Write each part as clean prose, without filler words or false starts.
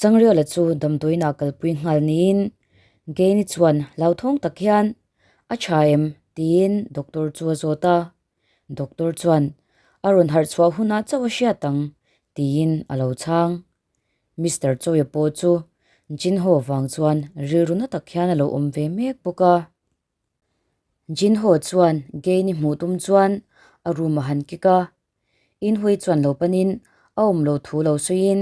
Changriola chu damdawiin ah kalpui nghal niin Gain-i chuan hlauthawng tak hian a tha em tiin doctor chu a zawt a. Doctor chuan a rawn harh chhuah hunah chauh a hriat ang tiin a lo chhang. Mister Chawia pawh chu Jinho vang chuan rilru na tak hian a lo awm ve mek bawk a. Jinho chuan Gain-i hmuh tum chuan a room a han kik a. Inhui chuan lo panin a awm lo thu lo sawiin,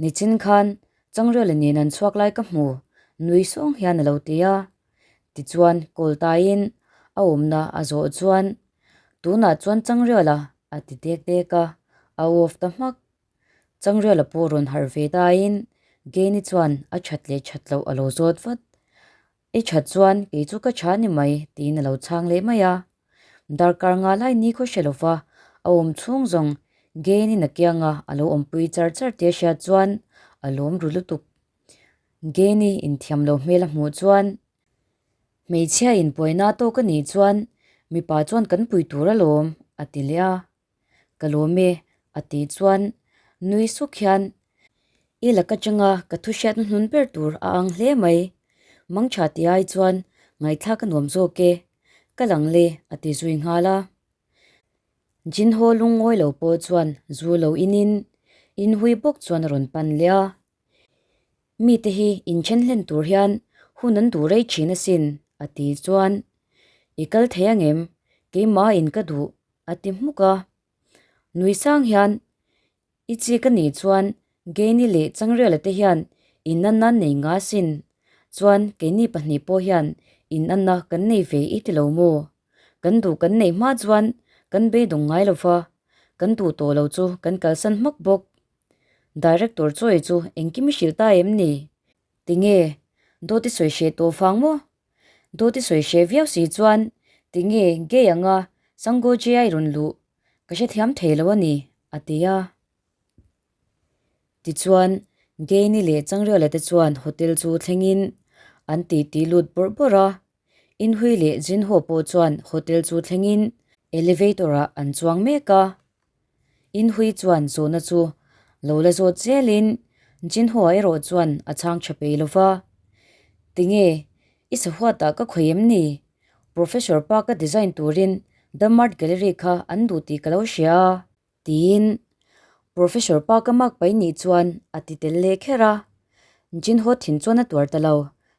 Nichin khan Changrela nen an chhuak lai ka hmu, nui sawng hian a lo ti a. Tichuan call taiin a awmna a zawh chuan, Tunah chuan Changrela a ti dek dek a, a off ta hmak. Changrela pawh rawn harh ve taiin Gain-i chuan a that leh that loh a lo zawt vat. I that chuan kei chu ka tha ni mai tiin a lo chhang leh mai a. Darkar nga lai ni khaw hre lova a awm chhung zawng Gain-in a kianga a lo awmpui char char tih a hriat chuan a lawm ru lutuk. Gain-i inthiam lo hmel a hmuh chuan hmeichhia inpuaina tawk a nih chuan mipa chuan kan pui tur alawm a ti leh a. Ka lawm e, a tih chuan nui suk hian i lak atanga ka thu hriatna hnun ber tur a ang hle mai. Mangtha tih ai chuan ngaihthlak a nuam zawk e, ka lang le a ti zui nghal a. Jinho lungngawi lo pawh chuan zu lo inin inhui bawk chuan a rawn pan leh a. Mite hi inthen hlen tur hian hun an duh rei thin asin, a ti chuan i kal thei angem keimah in ka duh a ti hmuk a. Nui sang hian i chik a nih chuan Gaini leh Changrela te hian in anna an nei nga asin, chuan keini pahnih pawh hian in anna kan nei ve i ti lo maw? Kan duh kan neih hma chuan kan beidawng ngai lo va, kan duh tawh lo chu kan kalsan hmak bawk. Director Choi chu engkim i hrilh ta em ni? Tinge? Dawt i sawi hreh tawh vang maw? Dawt i sawi hreh viau si chuan tinge gay anga Sango Jia i rawn luh? Ka hrethiam thei lo a ni, a ti a. Tichuan, Gaini leh Changrela te chuan hotel chu thlengin an titi lut bawrh bawrh a. Inhui leh Jinho pawh chuan hotel chu thlengin elevator-ah an chuang mek a. Inhui chuan zawhna chu lo la zawt zelin Jinho-a erawh chuan a chhang tha pei lo va. Tinge, i sahuatah ka khawih em ni? Professor Park-a design turin Damart Gallery kha an duh tih ka lo hria a, tiin Professor Park-a mak pai nih chuan a ti tel leh kher a. Jinho thin chuan a tuar ta lo,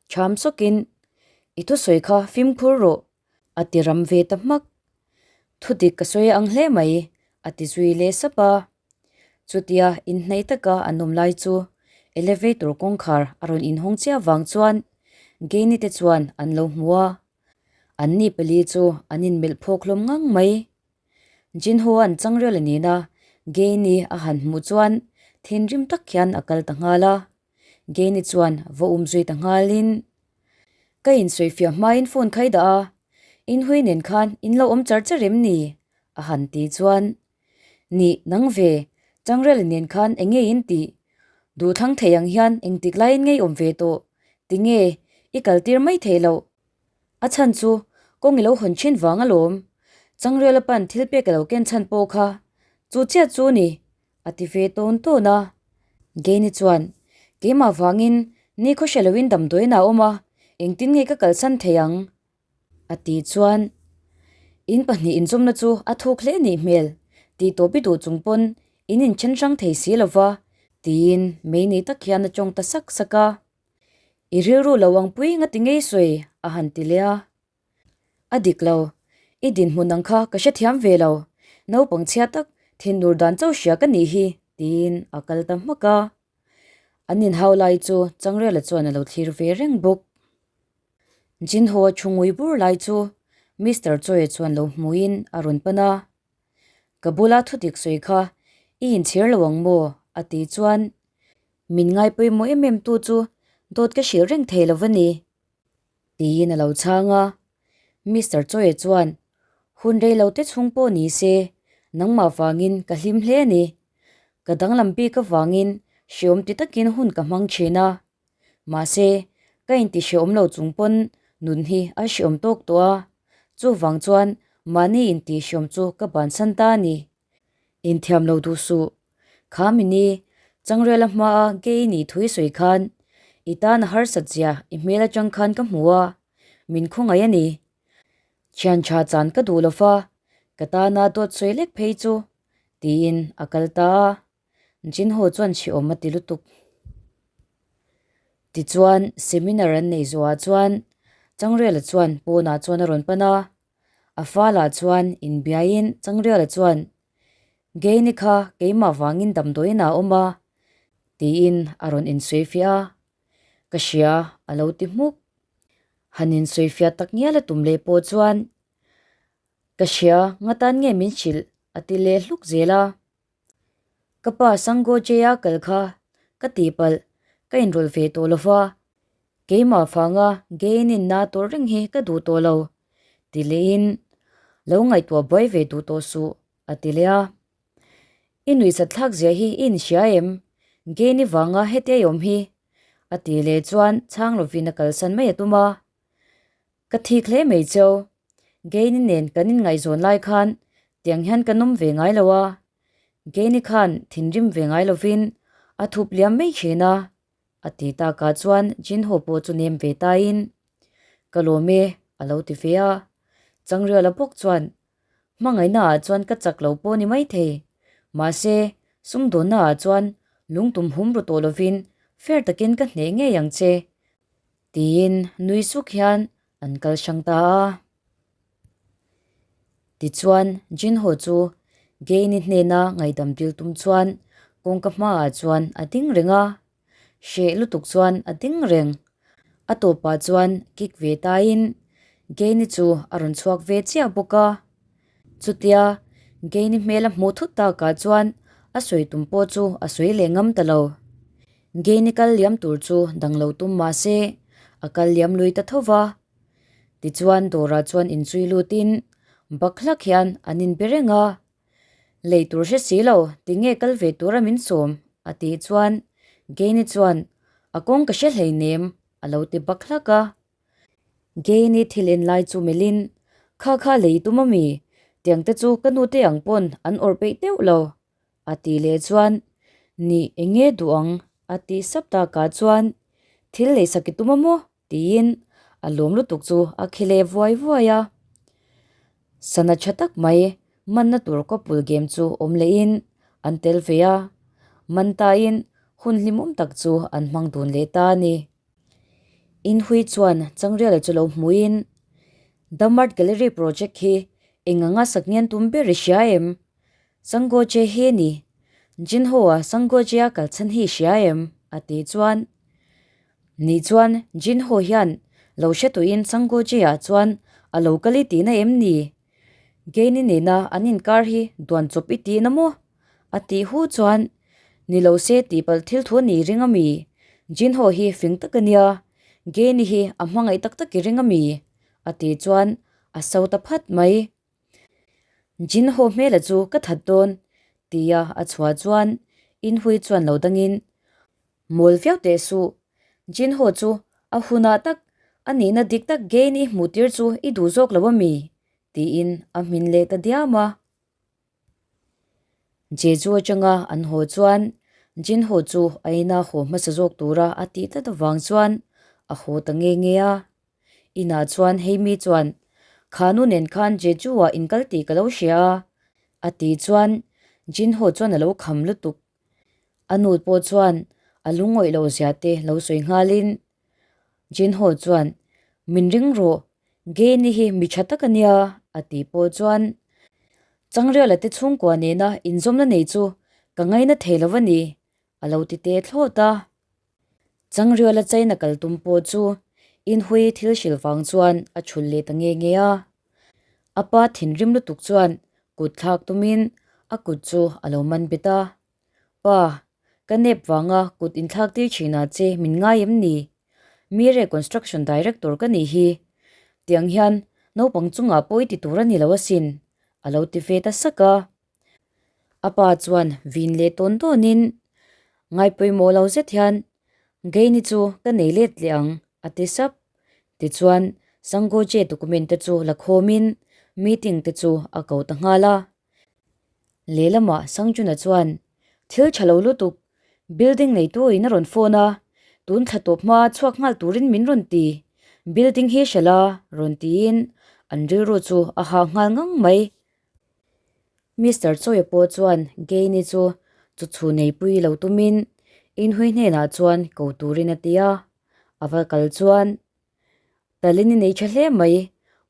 chham sawkin, I thusawi kha fimkhur rawh, A ti ram ve ta hmak. Thudik ka sawi ang hle mai, a ti zui leh sap a. Chutia inhnaih taka an awm lai chu elevator kawngkhar a rawn inhawng chiah vang chuan Gaini te chuan an lo hmu a. Anni pali chu an inmelh phawk hlawm ngang mai. Jinho an changrel a nena Gaini a han hmuh chuan thinrim tak hian a kal ta nghal a. Gaini chuan va um zui ta nghalin, Ka insawifiah hmain phone kha i dah a, inhui nen khan in lo awm char char em ni? a han ti chuan, Nih, nang ve, Changrel nen khan eng nge in tih? Duhthlang thei ang hian engtik laiin ngei awm ve tawh, tinge i kaltir mai theih loh? A chhan chu kawng i lo hawn thin vang alawm, Changrel a pan thil pek a lo ken chhan pawh kha chu chiah chu ni, A ti ve tawn tawn a. Gaini chuan, Keimah vangin ni khaw hre loin damdawiin a awm a, engtin nge ka kalsan thei ang? A ti chuan, In pahnih inzawmna chu a thuk hle nih hmel, tih tawp i duh chung pawn in inthen hrang thei si lo va, tiin mei nei tak hian a tawng ta sak sak a. I rilru lo ang pui nga ti ngei sawi, a han ti leh a. A dik lo. I dinhmun ang kha ka hrethiam ve lo. Naupang chhia tak thinur dan chauh hria ka nih hi, tiin a kal ta hmak a. An inhau lai chu Changrela chuan a lo thlir ve reng bawk. Jinho a thu ngui bur lai chu Mister Choi chuan lo hmuin a rawn pan a. Ka bula thudik sawi kha i inchhir lo ang maw? a ti chuan min ngaipawimawh em em tu chu dawt ka hrilh reng thei lo va ni. Tiin a lo chhang a. Mister Choi chuan, Hun rei lo te chhung pawh ni se, nangmah vangin ka hlim hle a ni. Ka danglam bik avangin hreawm ti takin hun ka hmang thin a. Mahse, ka inti hreawm lo chung pawn nun hi a hreawm tawk tawh a. Chuvang chuan mahni inti hreawm chu ka bansan ta a ni. Inthiam lo duh suh. Kha mini, Changrela hmaa gay i nih thu i sawi khan i tan a harsat zia i hmel atang khan ka hmu a, min khawngaih a ni. Thian tha chan ka duh lo va, ka tana dawt sawi lek phei chu, tiin a kal ta a. Jinho chuan chhiawm a ti lutuk. Tichuan, seminar an neih zawhah chuan Changrela chuan pawnah chuan a rawn pan a. A falah chuan inbiaiin Changrela chuan, Geini kha keimah vangin damdawiin ah a awm a, tiin a rawn insawifiah a. Ka hria, a lo ti hmuk. Han insawifiah tak ngial a tum leh pawh chuan, Ka hria, ngatan nge min hrilh? a ti leh hluk zel a. Ka pa Sangoje-a kal kha ka tihpalh, ka inrawlh ve tawh lo va, keimah vanga Geinin na tawrh reng hi ka duh tawh lo, ti lehin, Lo ngaihtuah buai ve duh tawh suh, a ti leh a. I nuihsat thlak zia hi i inhria em? Geini vanga hetia i awm hi, a ti leh chuan chhang lovin a kalsan mai a tum a. Ka thik hle mai cheu. Geini nen kan inngaihzawn lai khan tiang hian kan awm ve ngai lo a. Geini khan thinrim ve ngai lovin a thup liam mai thin a, a ti takah chuan Jinho pawh chu nem ve tain, Ka lawm e, a lo ti ve a. Changriala bawk chuan, Hmangaihna ah chuan ka chak lo pawh ni maithei. Mahse, sumdawnna ah chuan lungtum hum ru tawh lovin fair takin ka hneh ngei ang che, Tiin nui suk hian an kal hrang ta a. Tichuan Jinho chu Geini hnena ngaihdam dil tum chuan kawngka hmaah chuan a ding reng a. Hreh lutuk chuan a ding reng. A tawpah chuan kick ve tain Geini chu a rawn chhuak ve chiah bawk a. Chutia Geini hmel a hmuh thut takah chuan a sawi tum pawh chu a sawi leh ngam ta lo. Geini kal liam tur chu dang lo tum mah se, a kal liam lui ta tho va. Tichuan dawrah chuan inchhui lutin bak hlak hian an inbe reng a. Lei tur hre si lo, tinge kal ve tura min sawm? a tih chuan Geini chuan, A kawng ka hre hleinem, a lo ti bak hlak a. Geini thil en lai chu melhin, Kha kha lei tum a mi? Tiang te chu ka nute ang pawn an awrh peih deuh lo, A tih leh chuan, Nih eng nge duh ang? a tih sap takah chuan, Thil leisak i tum a maw? tiin a lawm lutuk chu a khi leh vuai vuai a. Sana tha tak mai manna tur kawpul game chu awm lehin an tel ve a, man tain hun hlimawm tak chu an hmang dun leh ta a ni. Inhui chuan Changriala chu lo hmuin, Damart Gallery project hi eng anga sak ngen tum ber i hria em? Sangoje hi ni. Jinho-a Sangoje-a kal chhan hi i hria em? a tih chuan Nih chuan Jinho hian lo hre tuiin Sangoje-ah chuan a lo kal i tihna em ni? Geini nena an inkar hi duan chawp i tihna maw? a tih hu chuan Ni lo se tihpalh thil thu a ni ring a mi? Jinho hi fing tak a nia, Geini hi a hmangaih tak tak i ring a mi? a tih chuan a so ta phat mai. Jinho hmela chu ka that dawn tia a chhuah chuan Inhui chuan lo dangin mawl viau teh suh. Jinho chu a hunah tak a nihna dik tak Gain i hmuh tir chu i duh zawk lo a mi? tiin a hmin leh ta diam a. Jeju atanga an haw chuan Jinho chu a ina haw hmasa zawk tura a tih tlat avang chuan a haw ta nge nge a. Inah chuan Heimi chuan, Kha nu nen khan Jeju-ah in kal tih ka lo hria a, a tih chuan Jinho chuan a lo kham lutuk. A nu pawh chuan a lungawih loh zia te lo sawi nghalin Jinho chuan, Min ring rawh, Geni hi mi tha tak a nia, a tih pawh chuan Changriala te chhungkua nena inzawmna nei chu ka ngaina thei lo a ni, a lo ti teh thlawt a. Changriala China kal tum pawh chu inhui thil hrilh vang chuan a chhul leh ta nge nge a. A pa thinrim lutuk chuan kut thlak tumin a kut chu a lo man bet a. Pa, ka nep vanga kut inthlak tir thinah che min ngai em ni? Mire Construction Director ka nih hi. Tiang hian naupang chungah pawh i ti tur a ni lo asin, a lo ti ve ta sak a. A pa chuan vin leh tawn tawnin, Ngaipawimawh lo zet hian Geini chu ka nei let leh ang, a ti sap. Tichuan, Sangoje document te chu la khawmin meeting te chu a ko ta nghal a. Lehlamah Sangjuna chuan, Thil tha lo lutuk! Building neitu in a rawn phone a, tun thla tawp hma chhuak nghal turin min rawn ti. Building hi hre la, rawn tiin an rilru chu a hah nghal ngang mai. Mister Chawia pawh chuan Gaini chu chuchhu neipui lo tumin inhui hnenah chuan ko turin a ti a, a va kal chuan Talin i nei tha hle mai,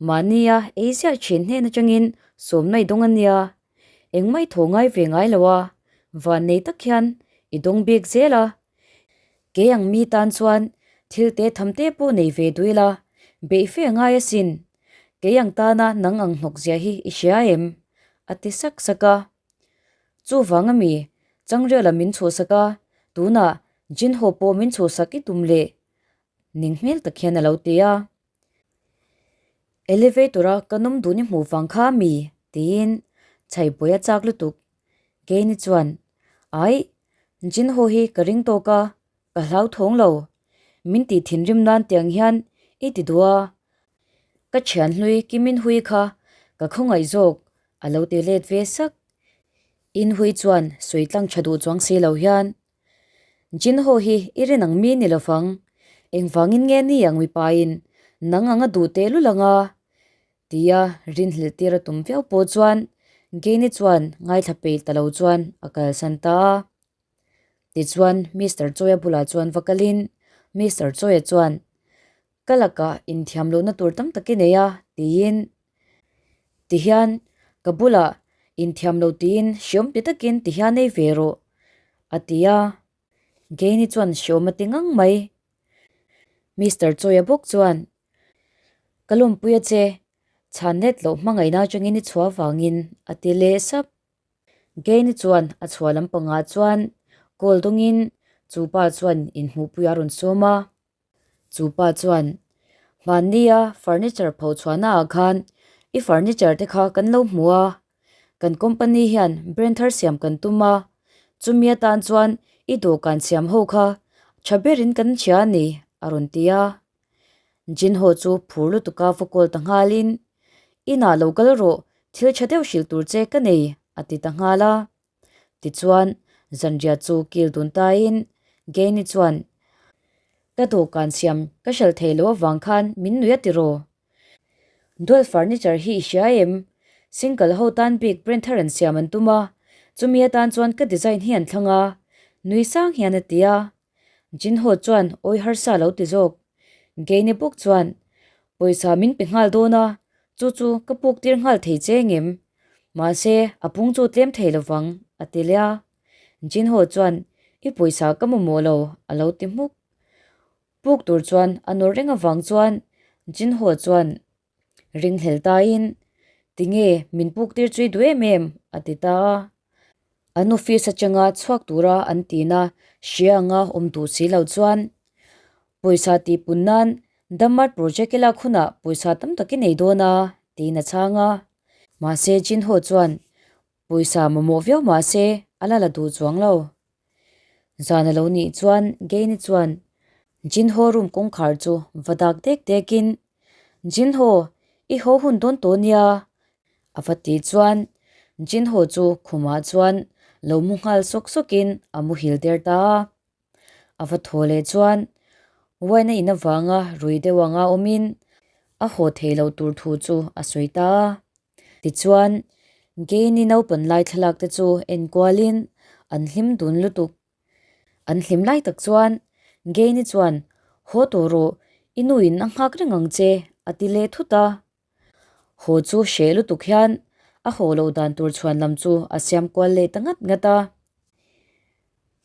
mahnia ei ziah thin hnen atangin sawmna i dawng a nia, engmah i thaw ngai ve ngai lo a, van nei tak hian i dawng bik zel a, kei ang mi tan chuan thil te tham te pawh nei ve duh ila, beih fe a ngai asin, kei ang tana nang ang hnawk zia hi i hria em? a ti sak sak a. Chuvang ami, Changriala min chhuahsak a, tunah Jinho pawh min chhuahsak i tum leh Ning hmel tak hian a lo ti a. Elevator a ka nawm dun i hmuh vang kha mi? tiin chhaihbuai a chak lutuk. Keini chuan, Aih, Jin ho hi ka ring tawk a, ka hlauthawng lo. Min tih thinrim nan tiang hian i ti duh a. Ka thian hlui Kimin Hui kha ka khawngaih zawk a lo ti let ve sak. In Hui chuan sawi tlang tha duh chuang si lo hian, Jinho hi i rin ang mi ni lovang, engvangin nge ni ang mipain nang anga duh teh lul anga? tia rinhlelh tir a tum viau pawh chuan Gaine chuan ngaithla peih ta lo chuan a kalsan ta a. Tichuan Mister Chawia bulah chuan va kalin Mister Chawia chuan Ka lakah inthiam lohna tur tam tak i nei a, tiin. Tihian, ka bulah inthiam lo tiin hreawm ti takin tihian ei ve rawh, a ti a. Gaini chuan hreawm a ti ngang mai. Mister Chawia bawk chuan, Ka lawmpui a che, chhan let loh hmangaihna atangin i chhuah vangin, a ti leh sap. Gaini chuan a chhuah lampangah chuan call dawngin chu pa chuan inhmuhpui a rawn sawm a. Chu pa chuan, Hmannia furniture pho chhuahna ah khan i furniture te kha kan lo hmu a, kan company hian brand thar siam kan tum a, chumi atan chuan i dawhkan siam ho kha tha berin kan hria a ni, a rawn ti a. Jinho chu phur lutuka va call ta nghalin, Inah lo kal rawh, thil tha deuh hrilh tur che ka nei, a ti ta nghal a. Tichuan, zanriah chu kil dun tain Gaini chuan, Ka dawhkan siam ka hralh thei lo avang khan min nuih a tiraw? Dual furniture hi i hria em? Single ho tan bik brand thar an siam an tum a, chumi atan chuan ka design hi an thlang a, nui sang hian a ti a. Jinho chuan awi harsa lo ti zawk. Gaini bawk chuan, Pawisa min pe nghal dawn a, chu chu ka puk tir nghal thei che ngem? Mahse, a pung chu tlem thei lovang, a ti leh a. Jinho chuan, I pawisa ka mamawh lo, a lo ti hmuk. Puk tur chuan a nawr reng avang chuan Jinho chuan ringhlel tain, Tinge, min puk tir chu i duh em em? a ti ta a. An office atanga chhuak tura an tina hria anga awm duh si lo chuan pawisa tihpun nan Damart project i lak hunah pawisa tam tak i nei dawn a tiin a chhang a. Mahse Jinho chuan pawisa mamawh viau mahse a la la duh chuang lo. Zan a lo nih chuan Gaini chuan Jinho room kawngkhar chu va dak dek dekin Jinho i haw hun dawn tawh nia A va tih chuan Jinho chu khumah chuan lo mu nghal sawk sawkin a muhil der ta a. A va thaw leh chuan wine a in avanga rui deuh anga awmin a haw thei loh tur thu chu a sawi ta a. Tichuan Gain-i naupan lai thlalak te chu en kualin an hlim dun lutuk. An hlim lai tak chuan Gain-i chuan haw tawh rawh i nuin a nghak reng ang che a ti leh thut a. Haw chu hreh lutuk hian a haw loh dan tur chhuan lam chu a siam kual leh ta ngat ngat a.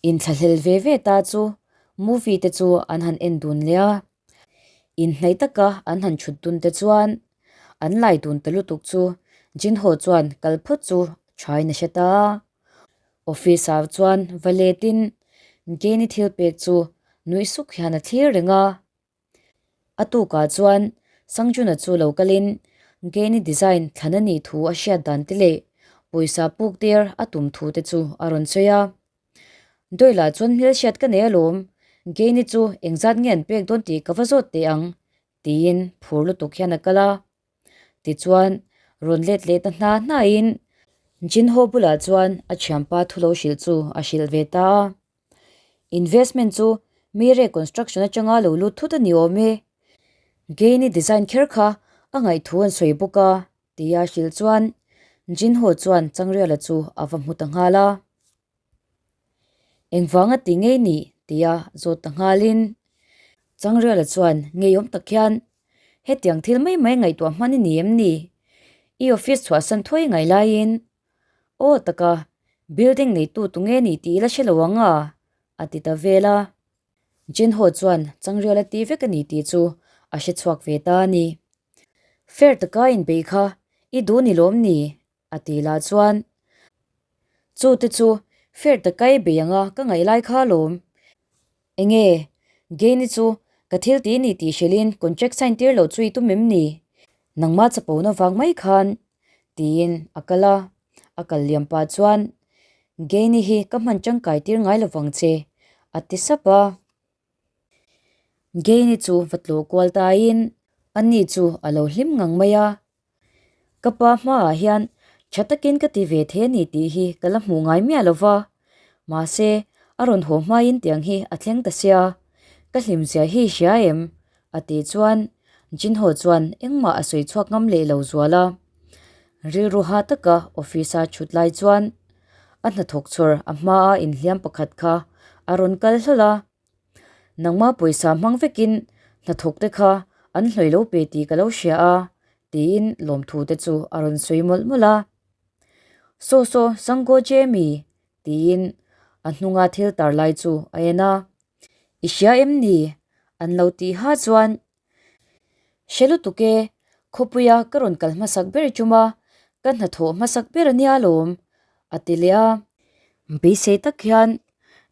Inthlahlel ve ve ta chu movie te chu an han en dun leh a. Inhnaih taka an han chhut dun te chuan an lai dun ta lutuk chu Jinho chuan kal phawt chu thain a hre ta a. Office ah chuan va letin Geni thil pek chu nuih suk hian a thlir reng a. A tukah chuan Sangjuna chu lo kalin Geni design thlan a nih thu a hriat dan te leh pawisa puk tir a tum thu te chu a rawn sawi a. Doyle-ah chuan hmelhriat ka nei alawm, Geni chu engzat nge an pek dawn tih ka va zawt teh ang tiin phur lutuk hian a kal a. Tichuan rawn let leh ta hna hnain Jinho bulah chuan a thianpa thu lo hrilh chu a hrilh ve ta a. Investment chu Mire Construction atanga lo lut thut a ni awm e. Gain-i design kher kha a ngaihthu an sawi bawk a, tia hrilh chuan Jinho chuan Changriala chu a va hmu ta nghal a. Engvanga ti ngei nih? tia zawt ta nghalin Changriala chuan ngeiawm tak hian Hetiang thil mai mai ngaihtuah hman i ni em ni? I office chhuahsan thuai ngai laiin Aw taka, building neitu tunge ni tih i la hre lo ang a? a ti ta vel a. Jinho chuan Changrial a ti vek a ni tih chu a hre chhuak ve ta a ni. Fair taka inbeih kha i duh ni lawm ni? a ti lah chuan Chu te chu fair taka i bei ang a ka ngaih lai kha alawm. Enge? Gain-i chu ka thil tih ni tih hrilhin contract sign tir loh chu i tum em ni? Nangmah chapona vang mai khan tiin a kal a, a kal liam pah chuan Gain-i hi ka hman tangkai tir ngai lovang che a ti sap a. Gain-i chu va tlawh kual taiin ani chu a lo hlim ngang mai a. Ka pa hmaah hian tha takin ka ti ve thei a ni tih hi ka la hmuh ngai miah lo va, mahse a rawn haw hmain tiang hi a thleng ta sia, ka hlimzia hi i hria em? a tih chuan Jinho chuan engmah a sawi chhuak ngam leh lo zual a. Rilru ha taka office a thut lai chuan a hnathawk chhawr a hmaa inhliam pakhat kha a rawn kal hlawl a. Nangma pawisa hmang vekin hnathawk te kha an hlawi lo pe tih ka lo hria a, tiin lawmthu te chu a rawn sawi mawlh mawlh a. Saw saw Sango Jamie tiin a hnunga thil tar lai chu a en a. I hria em ni? An lo tih ha chuan Hre lutuk e, khawpuia ka rawn kal hmasak ber chuma ka hnathawh hmasak ber a nia lawm, a ti leh a. Beisei tak hian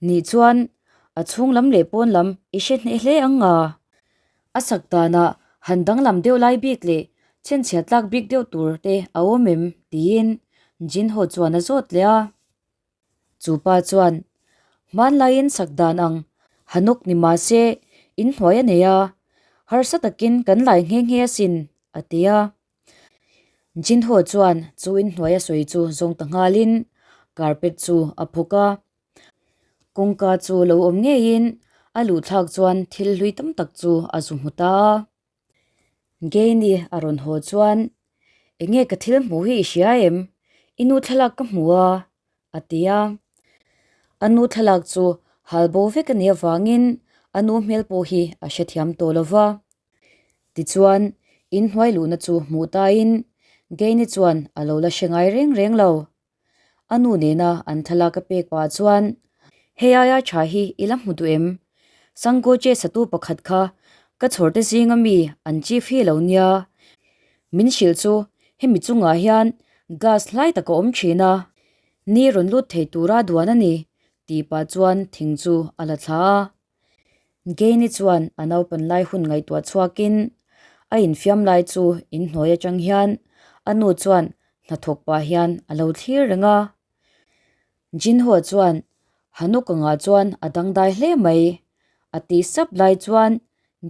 nih chuan a chhung lam leh pawn lam i hre hneh hle ang nga. A sak danah han danglam deuh lai bik leh chhenchhiat tlak bik deuh tur te a awm em? tiin Jinho chuan a zawt leh a. Chu pa chuan, Hmanlaiin sak dan ang, Hanok ni mah se, in hnuai a nei a, harsa takin kan lai nghe nghe asin, a ti a. Jinho chuan chu in hnuai a sawi chu zawng ta nghalin carpet chu a phawk a. Kawngka chu lo awm ngeiin a luh thlak chuan thil hlui tam tak chu a zu hmu ta a. Gain-i a rawn haw chuan, Enge ka thil hmuh hi i hria em? I nu thlalak ka hmu a, a ti a. A nu thlalak chu hal bo vek a nih avangin a nu hmel pawh hi a hrethiam tawh lo va. Tichuan, inhnuai luhna chu hmuh tain Gain-i chuan a lo la hre ngai reng reng lo. A nu nena an thlalak a pek pah chuan, Hei aia tha hi i la hmu duh em? Sangoche satu pakhat kha ka chhawrte zinga mi an chief hi lo nia. Min hrilh chu hemi chungah hian glass hlai tak a awm thin a, ni rawn lut thei tura duan a ni, tih pah chuan thing chu a la thla a. Gain-i chuan a naupan lai hun ngaihtuah chhuakin a infiam lai chu inhnuai atang hian a nu chuan hnathawk pah hian a lo thlir reng a. Jinho chuan Hanuk angah chuan a dangdai hle mai a tih sap lai chuan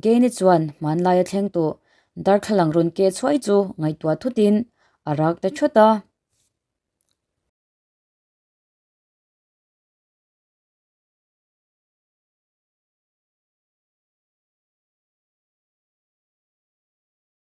Gain-i chuan hmanlai a thleng tawh darthlalang rawn keh chhuai chu ngaihtuah thutin a rak ta thawt a.